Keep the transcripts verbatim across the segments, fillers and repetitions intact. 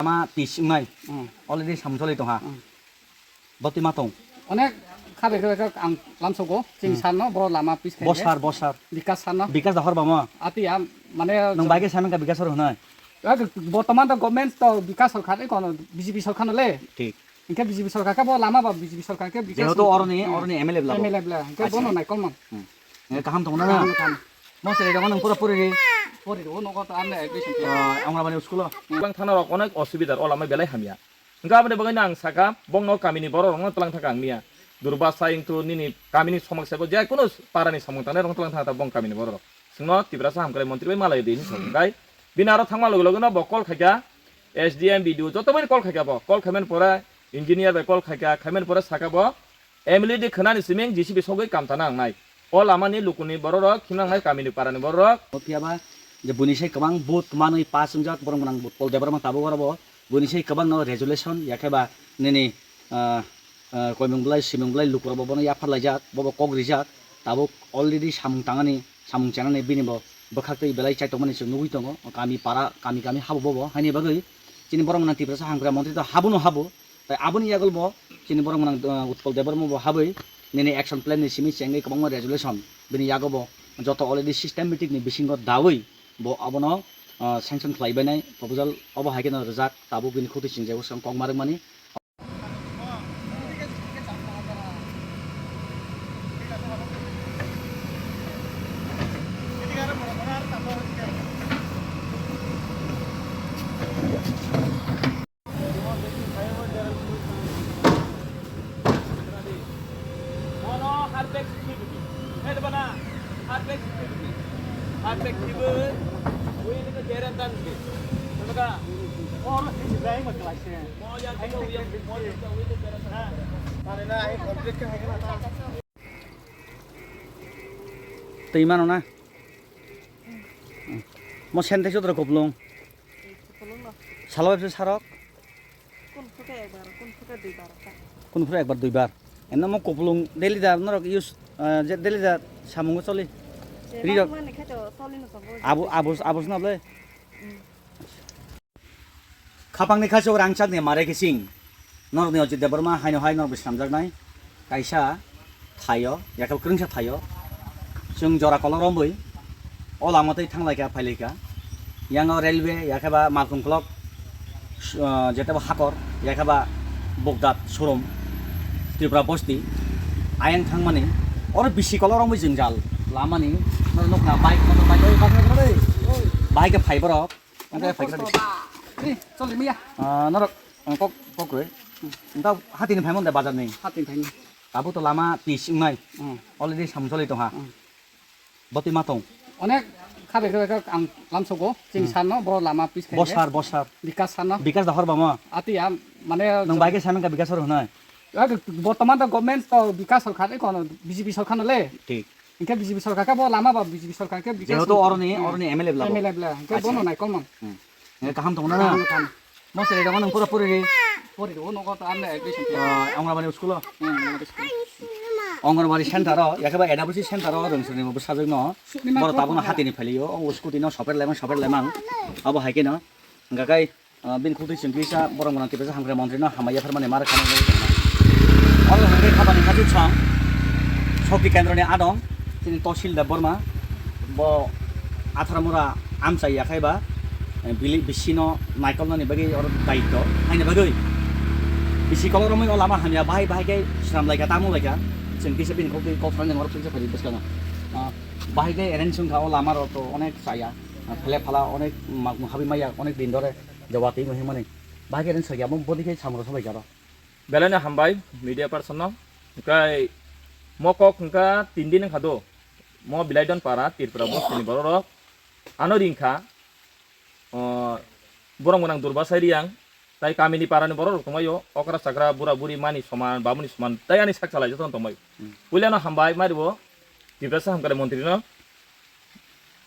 Lama pis wngnai. Hmm. Already samsoli tongha. Hmm. Botwi ma tong. Onek khabe khabe khe ang lamsogo, chini Hmm. sar no, bo lama pis khai Bo khe. Sar, bo sar. Bikas sar no. Bikas da hor ba mo? Ati ya, mane Nang bai khe sanang ka Bikas hor hwnai? Ya, bortoman to government to Bikas sorkar, eh, kono B J P sorkar no le. Thik. Hingke B J P sorkar khe bo lama ba B J P sorkar khe Bikas Jehetu sorkar. Oroni, Hmm. Oroni M L A bla bo. M L A bla. Hingke Acha. Bono nai kolman. Hmm. Hingke kaham tongo na? Kaham, kaham. Mo sere jago nang pura puri ri. Puri ro nogo to amne admission. Ah, Anganwadi school o. Bang thana rok onek osubidar, o lama belai hamya. Hingke aboni bagwi no ang saka, bongno kamini borok rokno tlang thaka ang niya. Durbasa wngthu nini kamini somoksya bo je kunu parani samung tangnai rokno tlang thaka bong kamini borok rok. Chwngno Tiprasa hamkrai montri bai malai di hinwi sok. Hingke bini aro thangma loge loge no bo call khaikha, S D M, B D O joto bai call khaikha bo. Call khaimani pore engineer bai call khaikha, khaimani pore saka bo, M L A de khwnani siming J C B sogwi kam tana nangnai. O lamani lukuni bororok, khimnangnai kamini parani bororok. O phiya ba je buini sai kwbang vote manwi pass wngjak, borok gwnang vote Paul Debbarma tabuk oro bo. Buini sai kwbangno resolution, yakhe ba nini, ah, ah, koimung bwlai, simung bwlai lukurok bo bono yaphar laijak, bobo kok rijak. Tabuk already samung tangani, samung chenani bini bo bwkhaktwi belai chaitokmani chwng nugwi tongo. Kami para, kami kami habo bobo. Haini bagwi chini borok gwnang Tiprasa hamkrai montri to habuno habo. Tai aboni yagul bo chini borok gwnang, uh, Utpal Debbarma bo habwi nini action plan ni simi chengwi kwbangma resolution bini yago bo joto already systematic ni bisingo dawi bo abono, uh, sanction khlai bainai proposal obo hai kheno rijak tabuk bini khoti chingjago swkang kok ma rwkmani. Twi mano na? Mo sente sodro koplung. Salo bebse sarok? Kun phuka ekbar, kun phuka duibar kha. Kun phuka ekbar duibar. Enno mo koplung daily da norok use, eh, je daily da samungo choli. Rirok. Mani khaito choli no sabo. Abo, abo, abo sna ble? Mm. Khapangni khachuk rangchakni mare kising. Norokni Ajit Debbarma haino hai norokbo swnamjaknai. Kaisa thaio, yakhe kwrwngsa thaio. Chwng jora kolok romwi o lama twi thanglaikha, phailaikha. Yango railway, yakheba malkhung kolok, ah, jetebo hakor, yakheba Bogdat showroom, Tripura bosti. Ayang thangmani, oro bisi kolok romwi jwngjal. Lamani, norok nukna bike, bike, bike, bike, bike, bike phai borok. Ang kaya five Kosto na. Ba. Ni, choli miya. Ah, norok, ang kok, kok roi. Entah hati ni phaimon de bazar ni. Hati ni phaimon. Abo to lama pis wngnai. Hmm. Already samsoli tongha. Hmm. Botwi ma tong. Onek khabe khabe khe ang lamsogo. Chini Hmm. sar no, boro lama pis khai. Bosar, bosar. Bikas sar no. Bikas da hor ba mo? Ati ya, mane Nang bai khe sanang ka Bikas hor hwnai? Ya, bortoman to government to Bikas sorkar, eh, kono B J P sorkar no le. Thik. Hingke B J P sorkar khe bo lama ba B J P sorkar khe Bikas Jehetu ni oroni, Hmm. oroni M L A bla bo. M L A bla. Hingke Acha. Bono nai kolman. Hmm. Hingke kaham tongo na? Kaham, kaham. Mo sere jago nang pura puri ri. Puri ro nogo to amne admission. Ah, Anganwadi school o? Hmm, Anganwadi school. Anganwadi center o, yakheba A W C center o rwng swngrwngma bwsajwk no. Sukni ma Boro kok tabono kok hatini phailio, o scooty no soper lemang, soper lemang. Abo hai khe no. Hingka kai Ah, bini khultwi chwng kisa borok gwnang Tiprasa hamkrai montri no hambai yapharmani ma rwkha nang nugwi tongma. Oro hwnkhe khapani khachuk song Shakti Kendra ni adong chini Tosil Debbarma, bo Atharamura amchai yakhai ba, eh, bili bisi no naikolnani bagwi oro daityo haini bagwi bisi kolok romwi o lama hamya bahai bahai khe swnam laikha tamo laikha chwng kisa bini khultwi kok sanani oro kisa phai bwskango. Ah, bahai khe arrange wngkha o lama rok to onek chaya, ah, phele phala onek ma-, habwi maya onek din dore. Jawati mo himani. Bahai khe ren sagi abo bodi khe samro sabai karo. Belai no hambai media person no. Hingkai mo kok hingka tin din wngkha do. Mo Bilaidon para Tripura bostini borok rok. Ano ringkha. O, borok gwnang Durbasai Riyang. Tai kamini parani borok rok tongbaio. Okra chakra bura buri mani soman, babuni soman. Tai ani sak salai joto tongbaio. Hmm. Puila no hambai mari bo. Tiprasa hamkrai montri no.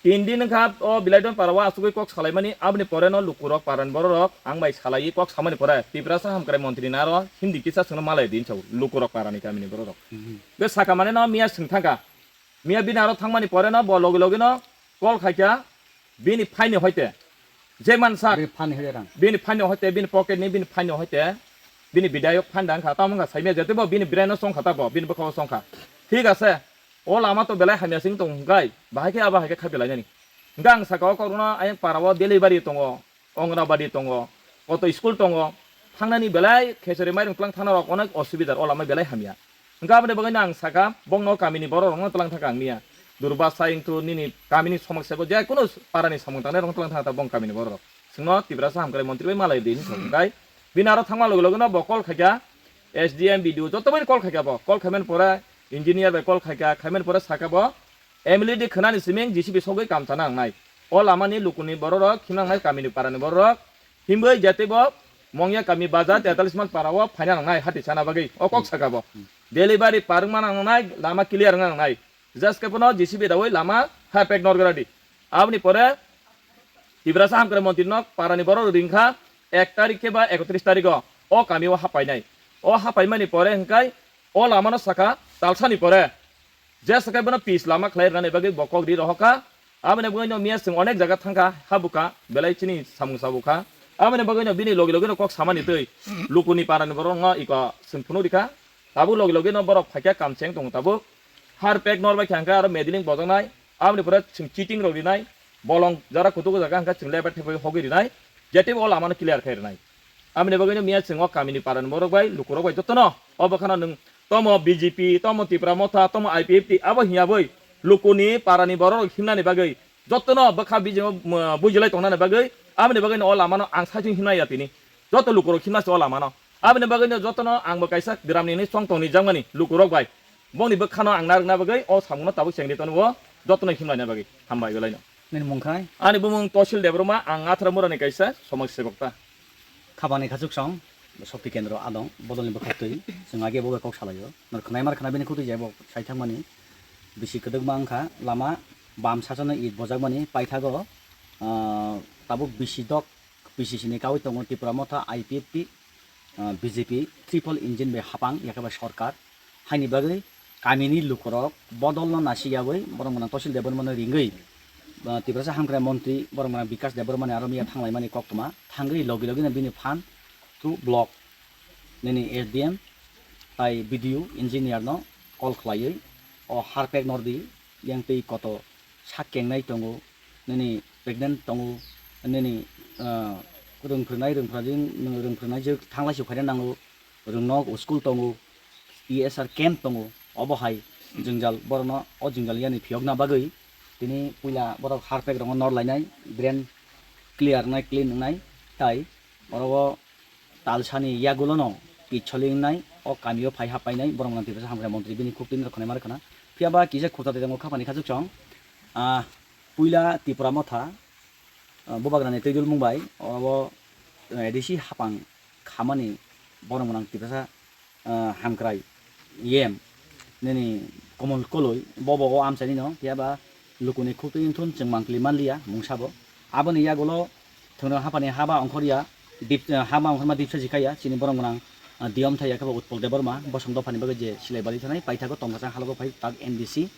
Tin din wngkha o Bilaidon para o asugwi kok salaimani, aboni pore no lukurok parani bororok ang bai salaiwi kok samani pore Tiprasa hamkrai montri ni aro Hindi kisa chwngno malai di hinwi sao lukurok parani kamini bororok. Mhm. Be saka mane no miya swng thangkha. Miya bini aro thangmani pore no bo logi logi no call khaikha bini phaini hoite. Je mansa, bini phan hire rang. Bini phan ni hoite, bini pocket ni, bini phan ni hoite, bini bidayok phan dang kha, tamo wngkha saimya jete bo bini brain o song kha ta bo, bini bwkha o song kha. Thik ase, o lama to belai hamya sing tong hwnkhe, bahai khe abo hai khe kha belai nani. Hwnkhe ang saka o korokno ayang para o delivery tongo, Anganwadi tongo, koto school tongo, thangnani belai khesari mairung tlang thana rok onek osubidar o lama belai hamya. Hwnkhe aboni bagwi no ang saka, bongno kamini borok rokno tlang thangkha ang niya. Durbasa wngthu nini kamini somoksya bo je kunu parani samung tangnai rokno tlang thangkha ta bong kamini borok rok. Chwngno Tiprasa hamkrai montri bai malai di hinwi thok hwnkhe bini aro thangma logi logi no bo call khaikha, S D M, B D O joto bai call khaikha bo. Call khaimani pore engineer bai call khaikha, khaimani pore saka bo M L A di khwnani siming J C B sogwi kam chana nangnai. O lamani lukuni borok rok, himnangnai kamini parani borok rok, himbai jatei bo Mongya kami bazar, Tetalisman para o phaina nangnai hati chana bagwi. O kok saka bo. Delivery parwngma nangnai, lama clear wngna nangnai. Just khe bono J C B dawi lama ha pek norgra di. Aboni pore Tiprasa hamkrai montri nok parani borok ringkha ek tarik khe ba ekotris tarik o, o kami o hapainai. O hapaimani pore hwnkhe o lama no saka talsani pore. Je sakai bono pis lama khlai rwnani bagwi bo kok ri rohor kha. Aboni bagwi no miya chwng onek jaga thang kha, ha bukha, belai chini samung sa bukha. Aboni bagwi no bini logi logi no kok samani twi lukuni parani borok no iko chwng phunuk rikha. Tabuk logi logi no borok phaikha kam cheng tongo tabuk. Har pek nor bai kha hwnkhe aro medeling bojaknai. Aboni pore chwng cheating rok rinai. Bolong jara kutugo jaga hwnkhe chwng lebar thepui hogwi rinai. Jatei bo o lama no clear khai rinai. Aboni bagwi no miya chwng o kamini parani borok bai lukurok bai jotono o bwkhano nwng tomo B J P, tomo Tipra Motha, tomo I P F T abo hinya bwi lukuni parani borok rok himnani bagwi jotono bwkha bijingo, um, bujilai tongnani bagwi aboni bagwi no o lama no ang saichung himnai ya tini. Joto lukurok himna se o lama no. Aboni bagwi no jotono ang bo kaisa gram ni hinwi chong tongni jakmani lukurok bai. Bongni bwkhano ang narwkna bagwi o samungno tabuk chengri tongo, jotono himlaina bagwi. Hambai belaino. Nini mung khai? Ani bumung Tosil Debbarma, ang Athra Murani kaisa somaj sebok ta. Khabani khachuk song, Shakti Kendro adong, bodolni bwkhak twi, chwng age bo bai kok salaio. Nor khwnai mar khna bini khutui jai bo sai thangmani, bisi kwdwkma wngkha, lama bam sachano it bojakmani, paithago, ah, tabuk bisi dok, P C C ni kawi tongo Tipra Motha, I P F T, ah, B J P, triple engine bai hapang, yakhe bai sorkar. Haini bagwi kamini lukurok bodolno nasiyawi borok gwnang Tosil Debbarmano ringwi, ah, Tiprasa hamkrai montri borok gwnang Bikash Debbarmani aro miya thanglaimani koktwma thangwi logi logino bini phan to block nini S D M tai B D O engineer no call khlaiwi o harpek nordi yang tei koto sak kengnai tongo, nini pregnant tongo, nini, ah, rwngphwrwngnai, rwngphwrwngnai, rwngphwrwngnai je thanglai se phaina nango, rwngno school tongo, E S R camp tongo, obo hai jwngjal borokno o jwngjal yani phiyokna bagwi tini puila borok harpek rokno nor lainai, drain clear wngnai, clean wngnai, tai oro o talsani yagulono kicholi wngnai, o kamio phai happainai, borok gwnang Tiprasa hamkrai montri bini khuk tini rok khwnai ma rwkhwna. Phiya ba kisa khurta tei tongo khapani khachuk chong. Ah, puila Tipra Motha, ah, bubagrani twi dulmung bai, oro, eh, A D C hapang khamani borok gwnang Tiprasa, ah, hamkrai E M nini Komol Koloi, bobo o amchaini no, phiya ba lukuni khuk twi wngthun chwng mangpili manliya, mungsa bo. Aboni yagulo Thwngno haphani haba ongkhorya, dip-, eh, haba ongkhorma dipsa jikaya, chini borok gwnang, ah, diyom thaiya khe bo Utpal Debbarma, bosong dophani bagwi je silai bali thanai, paithago tongkha chang halogo phai tak M D C.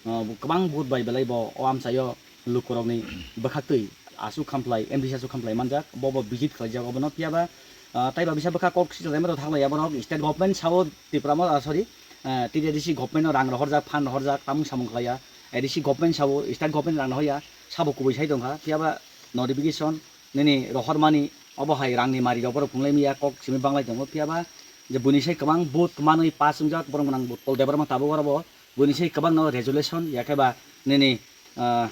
Ah, bo kwbang vote bai belai bo o amchaio lukurokni bwkhaktwi aswk khamplai, M D C aswk khamplai manjak, bo bo visit khlaijak obono. Phiya ba, ah, taiba bisa bwkha kok sijalai mano thaklaiya borok, state government sao Tipra mo, ah, sorry, ah, T T D C government no rang rohorjak, fund rohorjak, tamung samung khlaiya, A D C government sao, state government rang rohorya, sabo kubui sai tongkha. Phiya ba notification nini rohormani obo hai rangni mari rok borok phunglai maya kok simi banglai tongo. Phiya ba je buini sai kwbang vote manwi pass wngjak borok gwnang Utpal Debbarma tabuk oro bo buini sai kwbang no resolution yakhe ba nini, ah,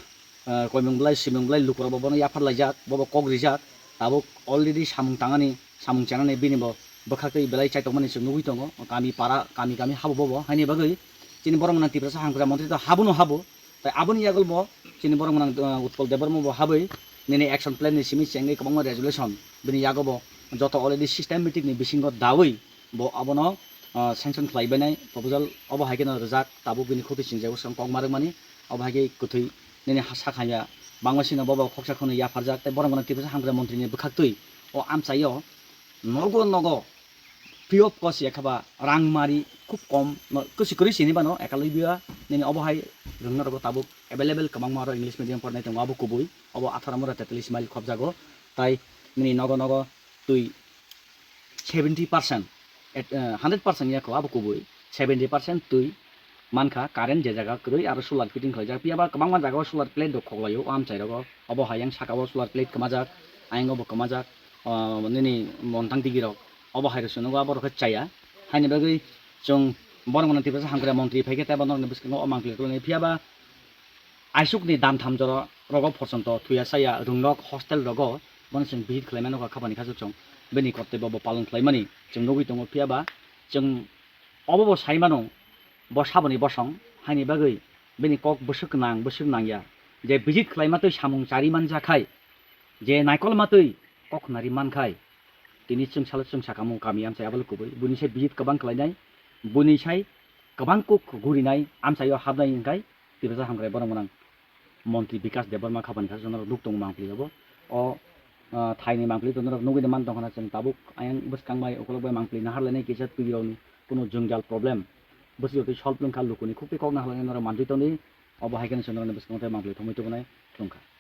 ah, koimung belai simung belai lukurok bo bono yaphar laijak, bobo kok rijak, tabuk already samung tangani samung chenani bini bo bwkhaktwi belai chaitokmani chwng nugwi tongo kami para kami kami habo bobo haini bagwi chini borok gwnang Tiprasa hamkrai montri to habuno habo. Tai aboni yagul bo chini borok gwnang, uh, Utpal Debbarma bo habwi nini action plan ni simi chengwi kwbangma resolution bini yago bo joto already systematic ni bisingo dawi bo abono, uh, sanction khlai bainai proposal obo hai kheno rijak tabuk bini khoti singjak bwskango kok ma rwkmani obo hai khe kwthwi nini ha sak hamya bangma sino bobo khoksa khwnwi yapharjak tei borok gwnang Tiprasa hamkrai montri ni bwkhaktwi o amchaio nogo nogo free of cost ya khe ba rang mari khub kom no kwsi kwrwi sini bano ekalwi biya nini obo hai rwngna rogo tabuk available kwbangma aro English medium pornai tongo abo kubui obo atharo mura tetalish mile khobjago tai nini nogo nogo twi seventy percent, at, eh, hundred percent ya ko abo kubui seventy percent twi mankha current je jaga kwrwi aro solar fitting khlaijak phiya ba kwbangma jaga o solar plate rok khoklaio o amchai rogo obo hai yang saka o solar plate kwmajak ayang obo kwmajak o nini montang digi rok obo hai rok se nugo abo rok khe chaya haini bagwi chwng borok mwnwi Tiprasa hamkrai montri phaikhe tei bono bwskango o mangpili kwlwini phiya ba aisukni dan tham jora rogo phorsonto thuya saya rwngrok hostel rogo bono chwng visit khlaimano kha khapani khasuk chwng bini kortobyo bo palon khlaimani chwng nugwi tongo phiya ba chwng obo bo sai mano bo saboni bosong haini bagwi bini kok bwswk nang bwswk nangya je visit khlaima twi samung chari manja khai je naikolma twi kok nari man khai tini chwng salo chwng sakamung kami amchai abalo kubui buini sai visit kwbang khlainai buini sai kwbang kok gurinai amchaio habnai hwnkhe Tiprasa hamkrai borok mwnang montri Bikas Debbarma khapani khasuk norok nuk tongo mangpili obo o ah, thaini mangpili to norok nugwi man tongkha na chwng tabuk ayang bwskang bai ukolok bai mangpili naharlainai kisa twi rokni kuno jwngjal problem bwswk twi solve wngkha lukuni khuk tei kok naharlainai norok mantwi tongdi obo hai kheno chwng norokni bwskango tei mangpili thumwi tubunai thwngkha.